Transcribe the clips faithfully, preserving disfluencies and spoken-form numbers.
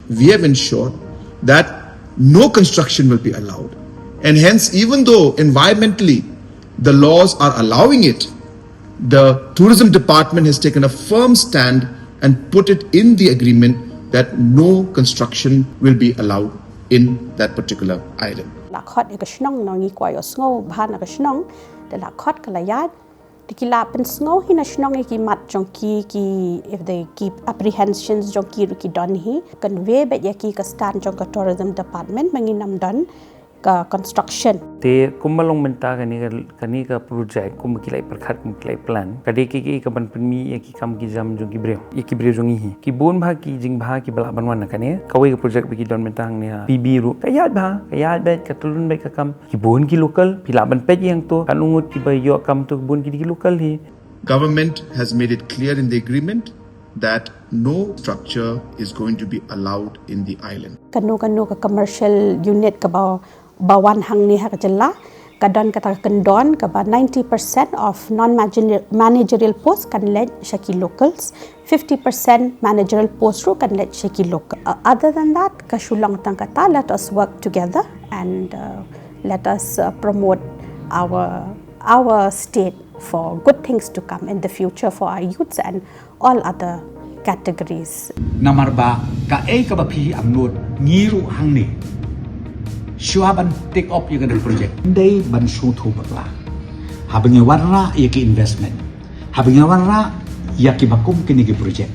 We have ensured that no construction will be allowed. And hence, even though environmentally the laws are allowing it, the tourism department has taken a firm stand and put it in the agreement that no construction will be allowed in that particular island. La khot ya ka shnong, nong i kwah yoh sngewbha na ka shnong, da la khot ka la ïaid. Te ki la pynsngew hi na shnong ya ki mat jong ki, ki, if they keep apprehensions jong ki ruh ki don hi. Convey beit ya ki ka stand jong ka tourism department, ma ngi nam don ka construction. Te kumba long mynta kani ka, kani ka project, kumba ki la i pyrkhat, kumba ki la i plan, ka dei ki, ki ka ban pynmih ya ki kam ki jam jong ki briew, ya ki briew jong i hi. Ki bun bha ki jingbha ki ba lah ban wan na kani kawei ka project ba ki don mynta hangne ha P B ruh. Ka ïaid bha, ka ïaid beit, ka tyllun beit ka kam. Ki bun ki local, phi lah ban peit ïa nga to, katno ngut ki ba ïoh kam to, ki bun ki dei ki local hi. Government has made it clear in the agreement that no structure is going to be allowed in the island. Kano kano ka commercial unit ka ba, ba wan hangne ha ka jylla, ka don kata ka kyndon ka ba ninety percent of non-managerial post kan leit sha ki locals, fifty percent managerial post ruh kan leit sha ki local. Uh, other than that, ka shu long tang kata, let us work together and, uh, let us, uh, promote our, our state for good things to come in the future for our youths and all other categories. Namar ba kaei kaba phi angnud, ngi ruh hangne, shuwa ban take up ïa kane ka project, dei ban shu thoh bakla. Haba ngi wanrah ïa ki investment, haba ngi wanrah ïa ki bakum kine ki project,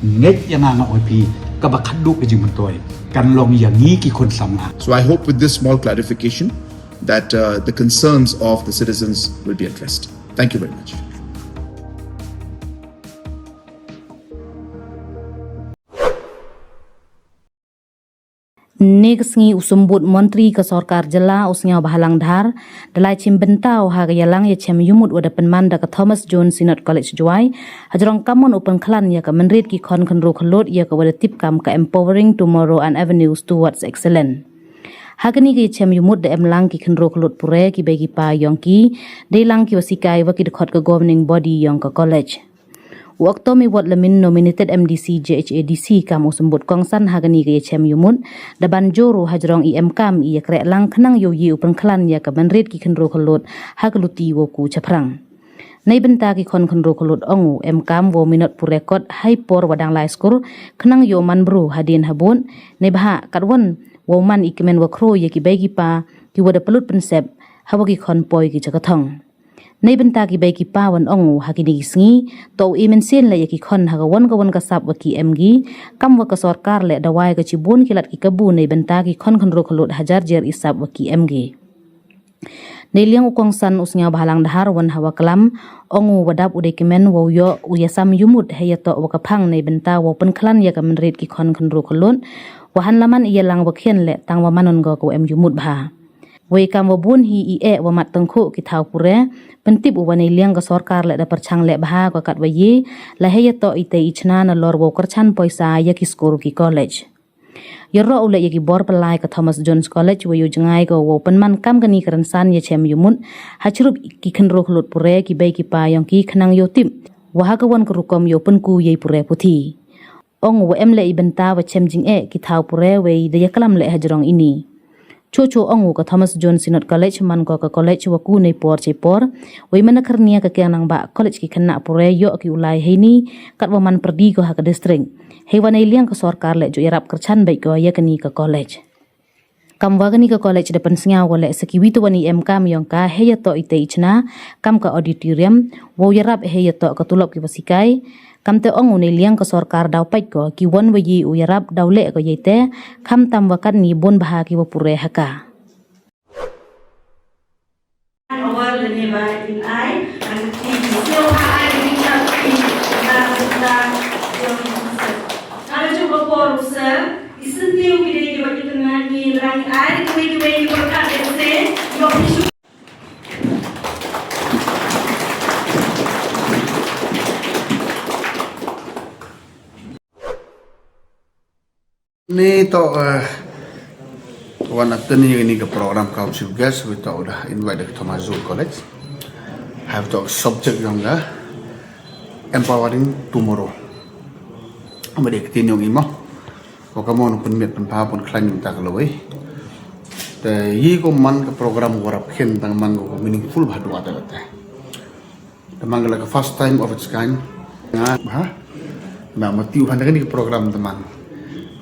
ngeit ïa nga, nga ong phi, kaba khadduh ka jingmyntoi kan long ïa ngi ki khun samla. So I hope with this small clarification that, uh, the concerns of the citizens will be addressed. Thank you very much. Ynne ka sngi u Symbud Montri ka Sorkar Jylla u Sniawbhalang Dhar da lai chimbynta u ha ka yalang yachem yumut wa da pynman da ka Thomas Jones Synod College Jowai, hajrong kammon u pynkhlan ïa ka mynried ki khon khynroo khyllood ïa ka wa da tip kam ka Empowering Tomorrow and Avenues Towards Excellence. Ha kani ka yachem yumut da em lang ki khynroo khyllood pure, ki bei ki pa yong ki dei lang ki wa sikai wa ki dkhot ka governing body yong ka college. U Oktom Eward Lamin, nominated M D C J H A D C, kam u Symbud kongsan ha kani ka yachem yumut, da ban jur u hajrong i em kam i yakreh lang khnang yow ye u pynkhlan ïa ka mynried ki khynroo khyllood ha ka luti wow ku chaphrang. Neibynta ki khon khynroo khyllood, ong u, em kam wow minot pure kot ha i por wa dang lai skur khnang yow man bru hadien habud, neibhah katwon wow man i kmen wa khroo ïa ki bei ki pa ki wa da pynlut pynsep ha wa ki khon poi ki cha ka thong. Neibynta ki bei ki pa, wan ong u, ha kini ki sngi toh u e mynsiem leh ïa ki khon ha kawon kawon ka sap wa ki em ki, kam wa ka sorkar leh da wai ka chibun ki lad ki kabu neibynta ki khon khynroo khyllood hajar jer i sap wa ki em ki. Neiliang u kongsan u Sniawbhalang Dhar, wan ha wa klam, ong u, wa dap u dei kmen wow yoh u yasam yumut heiyatoh wa ka phang neibynta wow pynkhlan ïa ka mynried ki khon khynroo khyllood, wa hanla man i yalang wa khian leh tang wa man un ko ka wa em yumut bha. Wei kam wa bun hi i eh wa mat tyngkhuh ki thaw pure, pyntip u wa neiliang ka sorkar leh da pyrchang leh bha ko katwa ye la heiyatoh itei i chna nalor wow kyrchan poisa ïa ki skur ki college. Ïaroh u leh ïa ki bor pynlai ka Thomas Jones College, wa yow jngai ko wow pynman kam kani ka rynsan yachem yumut ha chirup ki khynroo khyllood pure, ki bei ki pa yong ki, khnang yow tip wa ha kawon ka rukom yow pynku ïa i pure puthi. Ong u, wa em leh i bynta wa chem jingeh ki thaw pure, wei da ïaklam leh hajrong ini. Chuh chuh, ong u, ka Thomas Jones Synod College man ko ka college wa ku nei por chei por, wei man ka rnia ka kiang nangbah college ki khynnah pure yoh ki u lai heini, katwa man pyrdi ko ha ka district, heiwa neiliang ka sorkar leh ju ïarap kyrchan beit ko ïa kani ka college. Kam wa kani ka college da pynsngew ko leh sa kiwi tawon i em kam yong ka heiyatoh itei i chna, kam ka auditorium, wow ïarap heiyatoh ka tulop ki wa sikai. Kamte ong u, neiliang ka sorkar daw pait ko, kiwon wa ye u ïarap daw leh ko ïa ite, khamtam wa katni bun bha ki wa pure ha ka. Award lane ba in ai, an ti ki sio ha ai ni ka ki na ka jong ka ju ba por u sir, i senti u ki dei ki ba ki tengah ni rang ai, ki wei ki wei ki ba ka de se, yo ki shu. Ni toh, eh, wan attend ïa kani ka program kam chief guest, wei toh u da invite da ka Thomas Jones College. Hei toh subject yong ka Empowering Tomorrow. Ama dei ka ktien yong i mo. Ko kammon pynmiat pynpaw pynkhlaiñ mynta ka lawei. Te yei ko man ka program wa rap khin tang man ko meaningful bha dua te te. Te man ka la ka first time of its kind. Nga bha. Ba ma tiu han kani ka program te man.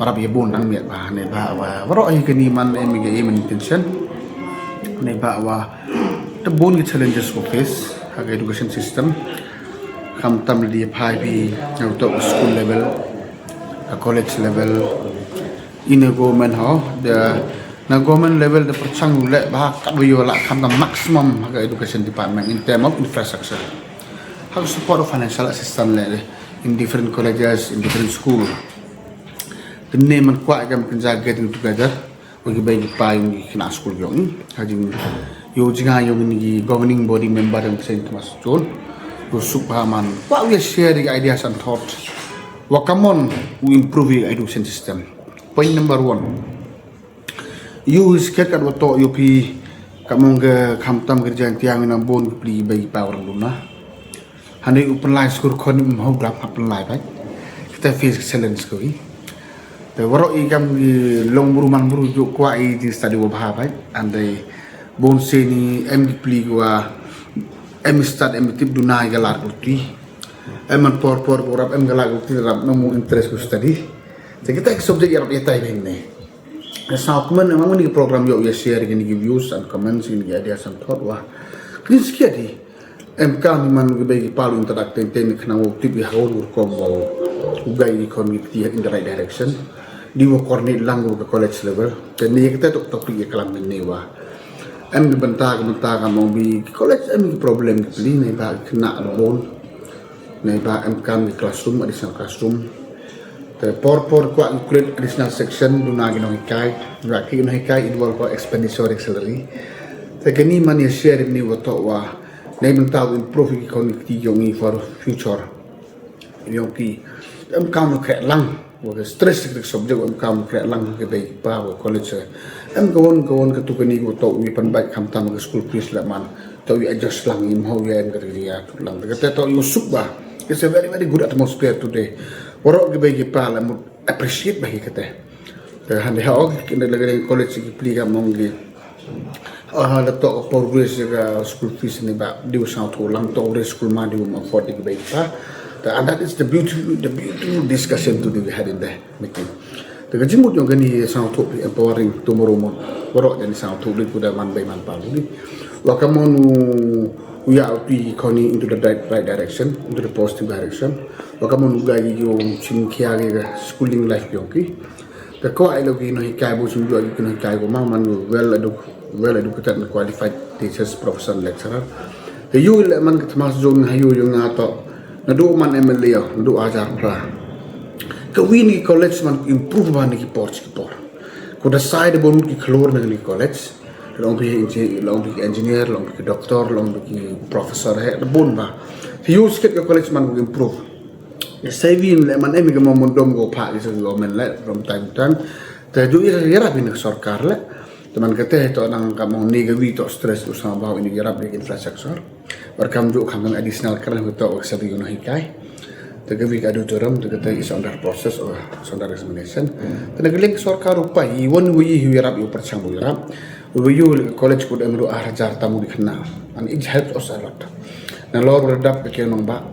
Wa rap ya bun tang miat bha ne bha wa waroh hi kani man em ga aim and intention. Ne bha wa te bun ki challenges ko face ha ka education system. Khamtam le di phai bi na to school level, ka college level, in a government ho, the na government level the pyrchang u le bha ka wa yoh la khamtam maximum ha ka education department in term of infrastructure. Ha ka support of financial assistance le in different colleges, in different school. Te ne man kwah kam kynja getting together. Wa ki bei ki pa yong ki khynnah school yong i. Ha jing yoh jingïa yong ki governing body member yong Saint Thomas School. Yoh suk bha man. Wa u ya share ki ideas and thoughts. Wa kammon u improve i education system. Point number one. Yoh sket kat wa toh yoh phi kammon ka khamtam ka Jaintia ngi nang bun ki pli bei ki pa wa rang duna. Hynrei u pynlai skur khon i mhau dap ha pynlai bha. Kita face challenge ko i. Te waroh i kam i long bru man bru ju kwah i di study wa bha bha. Hynrei bun sien i em ki pli wa em start em tip duna i ka lar ko ti. Em man por por ko rap em ka lar ko ti rap no mu interest ko study. Te kita ki subject ya rap ya tai ben ne. Sa comment em ni program yoh ya share kini ki views and comments kini ki ideas and thought wa. Kini skia di. Em kam man ki bei ki pa lu interact ten ten khnang u tip i ha u rukom wa u gai i khon ki ti in the right direction. Di wa coordinate lang u ka college level. Te ni kita tok topic ya kalam ni wa. Em ki bynta ka bynta ka mong bi college em ki problem ki pli ni ba khynnah bun. Ni ba em kam ki classroom, additional classroom. Te por por kwah ki create additional section duna ki nonghikai. Ba ki nonghikai involve ko expenditure salary. Te kini man ya share ni wa toh wa. Nei bynta u improve ki khon ki ti yong i for future. Yong ki em kam u khreh lang. Wa ka stress ki subject em kam u khreh lang ki bei pa wa college. Em ka won ka won ka tu kani ko toh u pan bai khamtam ka school fees la man. Toh u adjust lang i mhau ya em ka ri ya tu lang. Ka te toh u suk bha. It's a very, very good atmosphere today. Waroh ki bei ki pa la mut appreciate bha ki kate. Te hynrei ha ok ki ne lagi college ki pli ka mong ki. Ah, la toh progress ka school fees ni ba di u sangthoh lang toh re school ma di u ma afford ki bei pa. Te and that is the beautiful, the beautiful discussion today we had in the meeting. Te ka jingmut yong kani sangthoh empowering tomorrow morning. Waroh jani sangthoh le ku da man bei man pa ni. Wa kammon u ya u ti khon i into the right, right direction, into the positive direction. Wa kammon u ga i yong chim khia ki schooling life yong ki. Te ko ai lo ki nonghikai bu sum ju ki nonghikai ko ma man well edu-, well educated and qualified teachers, professor, lecturer. Te yoh le man ka Thomas Jones ha yoh yong nga toh. Na du man M L A, na du hajar pra. Ka wi ni college man improve ba ni ki por ki por. Ko da sai de bun ki khlor na ni college. Long bi engi-, long bi engineer, long bi doctor, long bi professor he de bun ba. Te yoh sket ka college man improve. Saving le man em ka mo mon dom ko pha ki sa government le from time to time. Te ju i yarap i na sorkar le. Te man ka te to nang ka mo ni ka wi to stress u sa ba ini yarap i infrastructure. Bar kam ju kam nang additional kran ko to sa di no hikai. Te ka wi ka auditorium te ka te is under process or is under examination. Te na ka leng sorkar u pa i won wi i yarap i u pyrchang u yarap. Wi u college ko em ru ar hajar tamu di khynnah. And it helps us a lot. Na lor u dap ke nong ba.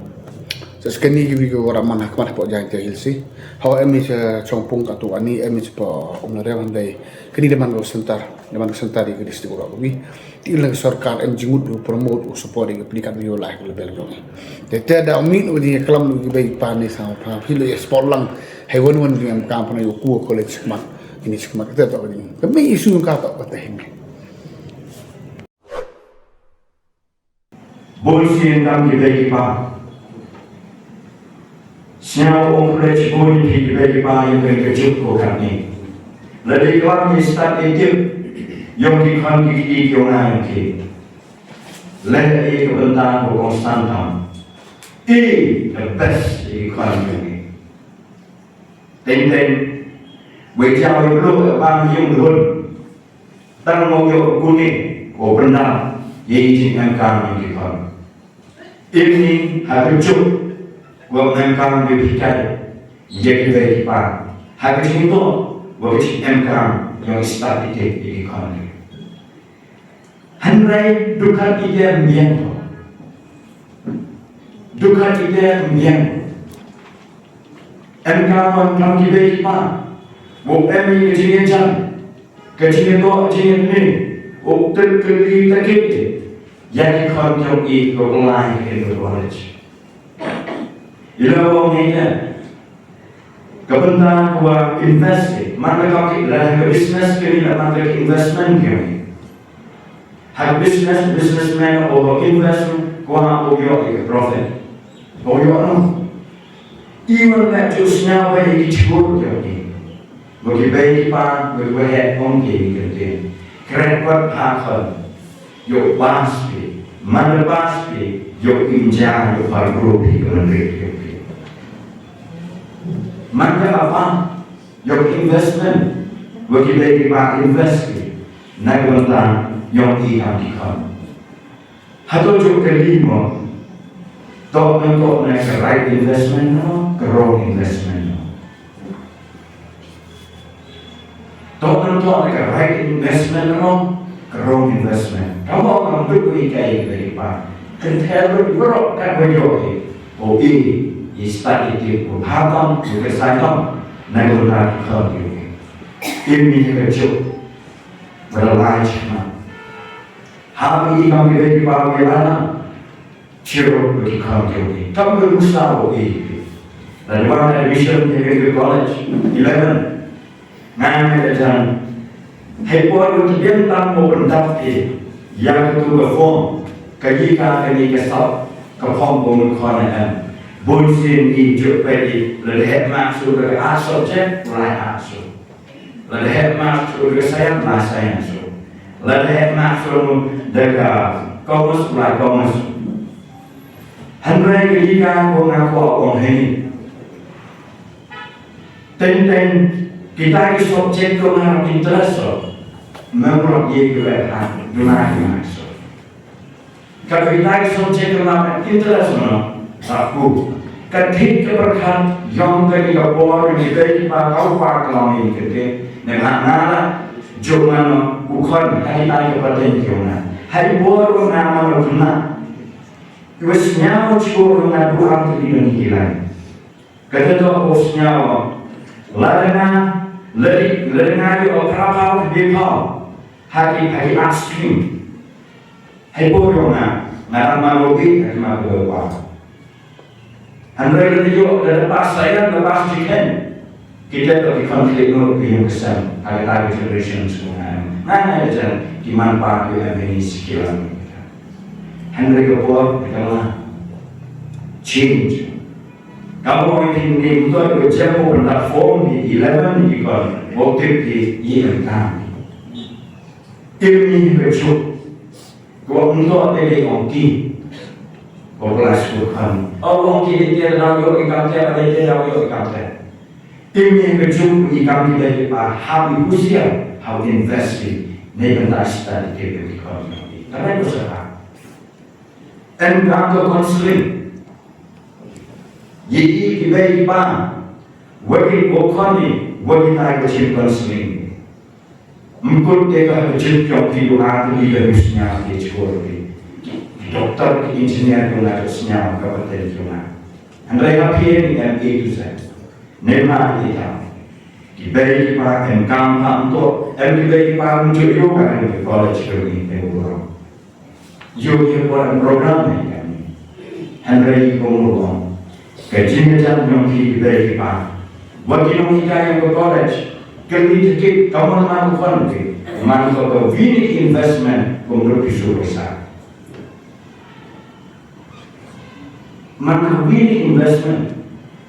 Sa skani ki wi ko wara man ha khmat hapoh Jaintia Hills i. Hawa em i sa chongpung ka tu ani em i sa po um na rewan dai. Kani da man ko center, da man ko center i ka district ko wi. Ti la sorkar em jingmut u promote u support i ka pli ka wi u lai ko level jong i. Te te da mi u di klam u ki bei pa ni sa pa. Hi lo ya support lang. Hai wan wan di em kam pa na u ku college khmat. Ini khmat te to ni. Ka mi issue ka to ka te hi. Bun sien kam ki bei ki pa. Sñiaw ong pule chibun phi ki bei ki pa yong kani ka juk ko katni. Lada i klam i stad i tip yong ki khon ki kti ki yong nga yong ki. Leh i ka bynta ko kongsan tam. I the best i ki khon yong ki. Teng teng, wei jam wei bluh e bang yung dun. Tang mo yoh kuni, ko bendam, ye jing ngam kam ni ki khon. Imni, ha tu juk, ko ngam kam ni ki kai, ye ki bei ki pa. Ha ka jingtoh wa ka jingemkam yong i stad i tip i economy. Hynrei du khat i te ym biang ko. Du khat i te ym biang ko. Emkam wa emkam ki bei ki pa, wow em i ka jingyajan, ka jingtoh, ka jingyajan, wow tip kylli takit ya ki khon yong i ko lai ka college. I la ong ngi te, ka bynta wa invest i, man ka kam ki la ka business, ka ni la man ka investment ka ni. Ha business, businessman o invest, ko ha o yoh i ka profit. O yoh no. I wan na ju sñiaw wa i ki chkur ka ni. Wa ki bei ki pa, wa ki wa he ong ki ni ka ni. Kret kwat ha khon. Yoh pass phi, man da pass phi, yoh imja, yoh par group phi, ka man rate yoh phi. Man da apa, yoh investment, wa ki bei ki pa invest phi, na ka bynta yong i kam ki khon. Hato yoh ka li mo, toh na toh na ka right investment no, ka wrong investment no. Toh na toh na ka right investment no, ka wrong investment. Ka mo ka mut ko i kai ka i pa. Kan thel ru ro ka ko yo i. O i, i stad i tip ko hatam, ko ka sai tam. Na ko na ki khon yo i. Im ni ka juk. Ba la lai chma. Ha i kam ki ki pa ki la na. Chiro ki khon ki ki. Kam ki rusa o i. La wan admission ki ki college eleven. Nga nga da jan. Hei por ki biang tam mo pyndap ki. Ya ka tu ka form. Ka yi ka ka ni ka sap. Ka form ko mun khon em. Bun sin i juk pe i. La de het mak su ka art subject. Lai art su. La de het mak su ka science, lai science su. La de het mak su da ka commerce, lai commerce. Hynrei ka yi ka ko nga ko ong hini. Teng teng, kita ki subject ko nga interest so. Memorab ye ki wet ha, duna ki mak so. Ka kita ki subject ka nga interest no, sa ku. Ka thik ka pyrkhat, yong ka ni ka por, ni bei ki pa, ka u pa ka long ni ka te. Ne ha nga la, jong nga no, u khon, ha kita ki pa teng ki nga. Ha i por u nga ma no duna. Iwa sñiaw chkur nga du am te ni ki lai. Kata toh ko sñiaw. Lada nga, lada, lada nga yoh phraphaw, biphaw. Ha ki, ha ki arts stream. Hei por yoh nga, nga ram man logi, ha ki ma ko wa. Hynrei lada yoh, lada pass science, lada pass chicken. Kita toh ki conflict no, ki yung kesem, ha ka generation semua. Nga, nga, jan, ki man pa, ki em ni skill. Hynrei ka por, ka la change. Ka mo i ni mto ko jam ko na form ni eleven ni ko, ko tip ki i em kam. Im ni ko chup. Ko mto te de ong ki. Ko class ko kan. O ong ki de te da yo i kam te, de te da yo i kam te. Im ni ko chup i kam ki de pa ha i husiar, ha invest ni. Ni bynta study ke ko ni. Ka ko sa. Em kam ko counseling. Ye i ki bei ki pa. Wa ki ko khon ni, wa ki tai ko chin counseling. Mkut te ka ha jit kyong ki du a ki da sñiaw ki chkor ki. Ki doctor ki engineer ko na sñiaw ka paten ki na. Hynrei ha phi ni em A to Z. Ne ma ki ta. Ki bei ki pa em kam ha mto, em ki bei ki pa mjooh yoh ka ni college ko ni em ko. Yoh ki por em program ni ka ni. Hynrei ko mo. Ka jingyajan yong ki bei ki pa. Wa ki nonghikai yong ka college. Kylli ki ka mon man ko khon ki. Man ko ka wi ni investment ko mruk ki su paisa. Man ka wi ni investment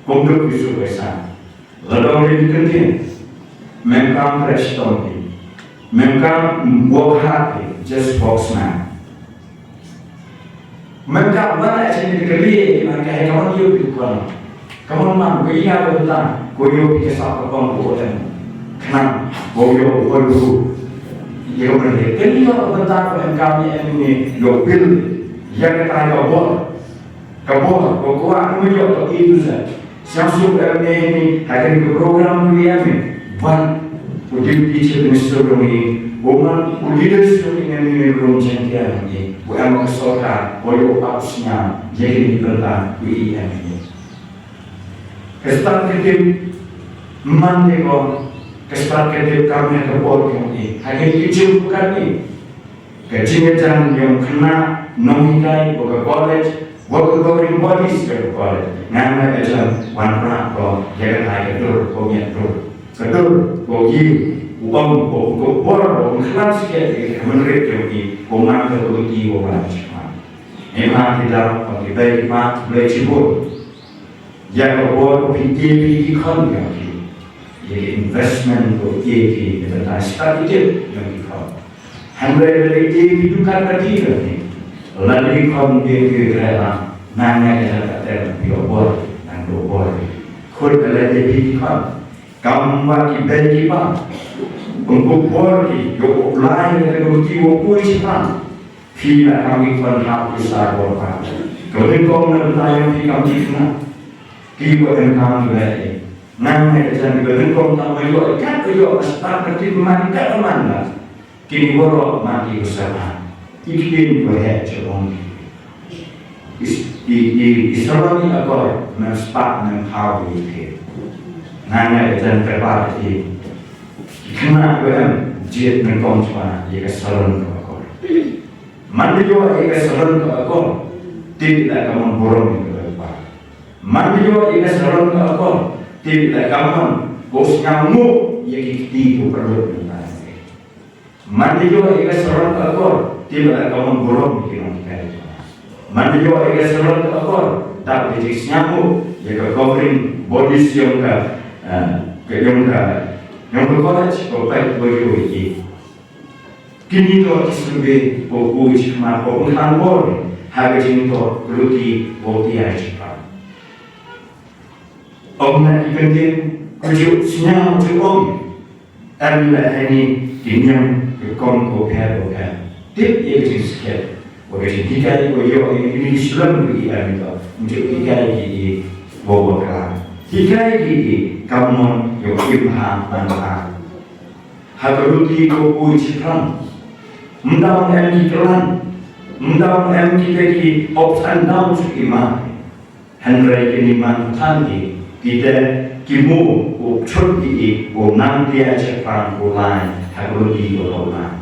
ko mruk ki su paisa. Lada ong ni kyndiñ, mem kam fresh tong ni. Mem kam work hard ni, just box man. Mem kam wan a chini ka li, man ka he kaman yoh pi kwan. Kaman man, ko iya ko bynta, ko yoh pi ka sa ka pang ko em. Khnang, ko yoh ko lu. Yoh ko ni, ka li yoh ko bynta ko em kam ni em ni, yoh bil. Ya ka tai ka bor. Ka bor, ko ko anu yoh to A to Z. Sñiawsuk em ne ni, ha kani ka program wi em i. Wan, u Deputy Chief Minister yong i, u man, u leaders yong i, ngam i ni rum Jaiñtia yong i, u em ka sorkar, u yoh ap sñiaw, ya kini ki bynta, u i em i. Ka stad ka tip, man de ko, ka stad ka tip kam ha ka por yong i, ha kini ki jingpyrkhat i. Ka jingyajan yong khynnah nonghikai wa ka college, wa ka governing bodies ka college. Nga nga ka jan wan rah ko, ya ka thai ka dur, ko miat dur. Ka dur, ko yi, u ong, ko, ko bor, ko khlan siket, ka man rit yong i, ko man ka luti, ko wan chma. Em ha ki da, ko ki bai ki pa, bai chibur. Ya ka bor ko phi A P ki khon yong phi. Ya ka investment ko A P ki bynta stad ki tip yong ki khon. Hynrei da A P dukan ka ti yong phi. Lada ki khon A P ki rela, nang ngai ka ka ter phi o bor, nang do bor. Khut da A P ki khon. Kam wa ki bei ki pa. Pengkup bor ki, yo ko lai ka ko ti wo pui chi pa. Phi la kam ki khon hap ki sa bor pa. Ka nyngkong na bynta yong phi kam ki khna. Ki wa em kam ki wa e. Nang ne ka jan ki wa nyngkong ta wa yoh, kat wa yoh, stad ka tip man, kat wa man la. Kini waroh man ki wa sa pa. I ki tin wa he cha ong ki. Is, i, i, i salon i akor, man spa, man phaw i phi. Nang ne ka jan ka pa ki. Ki khna wa em, jied nyngkong chwa, ya ka salon i akor. Man da yoh ya ka salon ka akor, tip la ka man burom ya ka pa. Man da yoh ya ka salon ka akor, tip la ka man ko sñiaw nguh ya ki kti ko pyrlok ni ta. Man da yoh ya ka salon ka akor, tip la ka man burom ya ki nonghikai. Man da yoh ya ka salon ka akor, tap ya ki sñiaw nguh ya ka governing bodies yong ka, eh, ka yong ka, yong ka college ko pait ko yoh ya ki. Kini toh ki syrbe, ko ku chi khmat, ko pynkhlan bor, ha ka jingtoh, ko luti, ko tiar chi pa. Ong na ki kyntien, ko ju sñiaw ju ong, em la hani, ki niam, ki kong, ko pher, ko pher. Tip ya ka jingskhem, wa ka jinghikai, ko yoh, ya kini ki slem, ko i em toh, ju hikai ki i, wa wa klam. Hikai ki i, kamon, yoh im ha, man ha. Ha ka luti ko pui chi phrang. Mdang em ki klan. Mdang em ki te ki ups and downs ki ma. Hynrei kini man than ki. Ki te ki mu ko chut ki i ko nang tia chi phrang ko lai. Ha ka luti ko ko lai.